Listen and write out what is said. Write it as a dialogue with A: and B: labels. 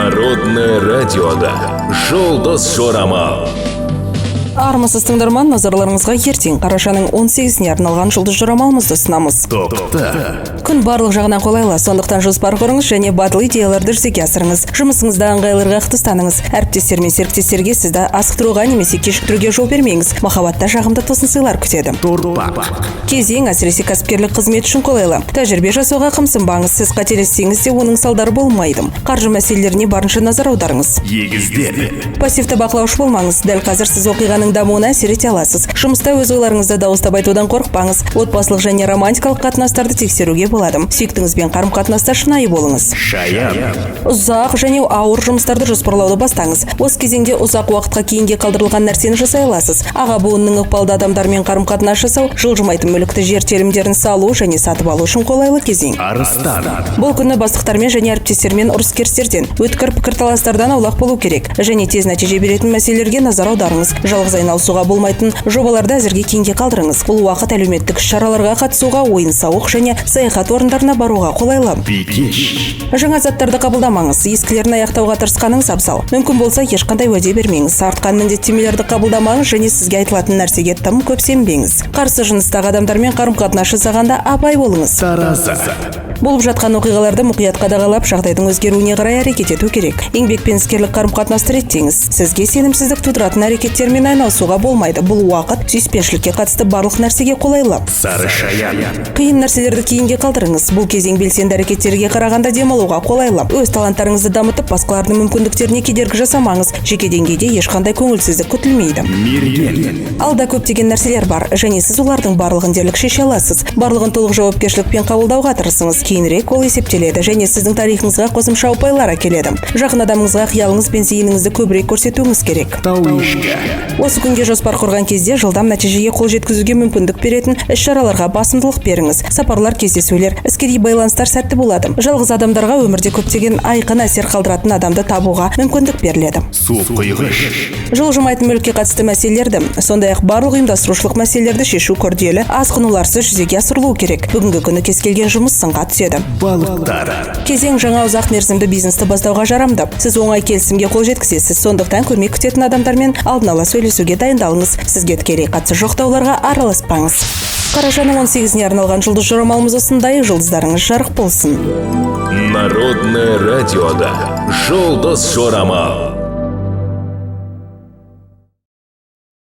A: Народное радиода «Жұлдыз жорамал».
B: Армысыз, тыңдарман! Назарларыңызға ертең, қарашаның 18-іне арналған жұлдыз жорамалымызды ұсынамыз.
A: Тоқта.
B: Күн барлық жағынан қолайлы, сондықтан жоспар құрыңыз және батыл идеяларды жүзеге асырыңыз. Жұмысыңызда ыңғайлырақ ұстаныңыз. Әріптестер мен серіктестерге сізді асықтыруға немесе кешіктіруге жол бермеңіз. Махаббатта жағымды тосын сыйлар күтеді.
A: Торпақ.
B: Кезең әсіресе кәсіпкерлік қызмет үшін қолайлы. Тәжірибе жасауға қымсынбаңыз. Сіз қателессеңіз де, оның салдары болмайды. Қаржы мәселелеріне барынша назар аударыңыз.
A: Егіздер.
B: Пассивті бақылаушы болмаңыз. Дәл қазір сіз оқиғаның дамуына әсер ете аласыз. Жұмыста өз ойларыңызды дауыстап айтудан қорықпаңыз. Отбасылық және романтикалық қатынастарды тексеруге болады. Сүйіктіңізбен қарым қатынаста шынайы болыңыз.
A: Шаян.
B: Ұзақ және ауыр жұмыстарды жоспарлауды бастаңыз. Осы кезеңде ұзақ уақытқа кейінге қалдырылған нәрсені жасай аласыз. Аға буынның ықпалды адамдармен қарым қатынас жасау, жылжымайтын мүлікті, жер телімдерін салу және сатып алу үшін қолайлы кезең.
A: Арыстан.
B: Бұл күні бастықтармен және әріптестермен ұрыс керістерден, өткір пікірталастардан аулақ болу керек және тез нәтиже беретін мәселелерге назар аударыңыз. Жалғыз айналысуға болмайтын жобаларды әзірге кейінге қалдырыңыз. Бұл уақыт әлеуметтік іс шараларға қатысуға, ойын сауық және саяхат орындарына баруға қолайлы.
A: Бикеш.
B: Жаңа заттарды қабылдамаңыз, ескілерін аяқтауға тырысқаныңыз абзал. Мүмкін болса, ешқандай уәде бермеңіз. Артқан міндеттемелерді қабылдамаңыз және сізге айтылатын нәрсеге тым көп сенбеңіз. Қарсы жыныстағы адамдармен қарым қатынас жасағанда абай болыңыз.
A: Таразы.
B: Болып жатқан оқиғаларды мұқият қадағалап, жағдайдың өзгеруіне қарай әрекет ету керек. Еңбек пен іскерлік қарым қатынасты реттеңіз. Сізге сенімсіздік тудыратын әрекеттермен айналысуға болмайды. Бұл уақыт сүйіспеншілікке қатысты барлық нәрсеге қолайлы.
A: Сары шаян.
B: Қиын нәрселерді кейінге қалдырыңыз. Бұл кезең белсенді әрекеттерге қарағанда демалуға қолайлы. Өз таланттарыңызды дамытып, басқалардың мүмкіндіктеріне кедергі жасамаңыз. Жеке деңгейде ешқандай көңілсіздік күтілмейді.
A: Мерген.
B: Алда көптеген нәрселер бар және сіз олардың барлығын дерлік шеше аласыз. Барлығын толық жауапкершілікпен қабылдауға тырысыңыз. Кейінірек ол есептеледі және сіздің тарихыңызға қосымша ұпайлар әкеледі. Жақын адамыңызға қиялыңыз бен зейініңізді көбірек көрсетуіңіз керек.
A: Тау ешкі.
B: Осы күнге жоспар құрған кезде жылдам нәтижеге қол жеткізуге мүмкіндік беретін іс шараларға басымдылық беріңіз. Сапарлар, кездесулер, іскери байланыстар сәтті болады. Жалғыз адамдарға өмірде көптеген айқын әсер қалдыратын адамды табуға мүмкіндік беріледі.
A: Су құйғыш.
B: Жылжымайтын мүлікке қатысты мәселелерді, сондай ақ барлық ұйымдастырушылық мәселелерді шешу күрделі асқынуларсыз жүзеге асырылуы керек. Бүгінгі күні кез келген жұмыс сынға түседі.
A: Балықтар.
B: Кезең жаңа ұзақ мерзімді бизнесті бастауға жарамды. Сіз оңай келісімге қол жеткізесіз, сондықтан көмек күтетін адамдармен алдын ала сөйлесуге дайындалыңыз. Сізге тікелей қатысы жоқ дауларға араласпаңыз. Қарашаның 18-іне арналған жұлдыз жорамалымыз осындай. Жұлдыздарыңыз жарық болсын!
A: Народное радиода «Жұлдыз жорамал».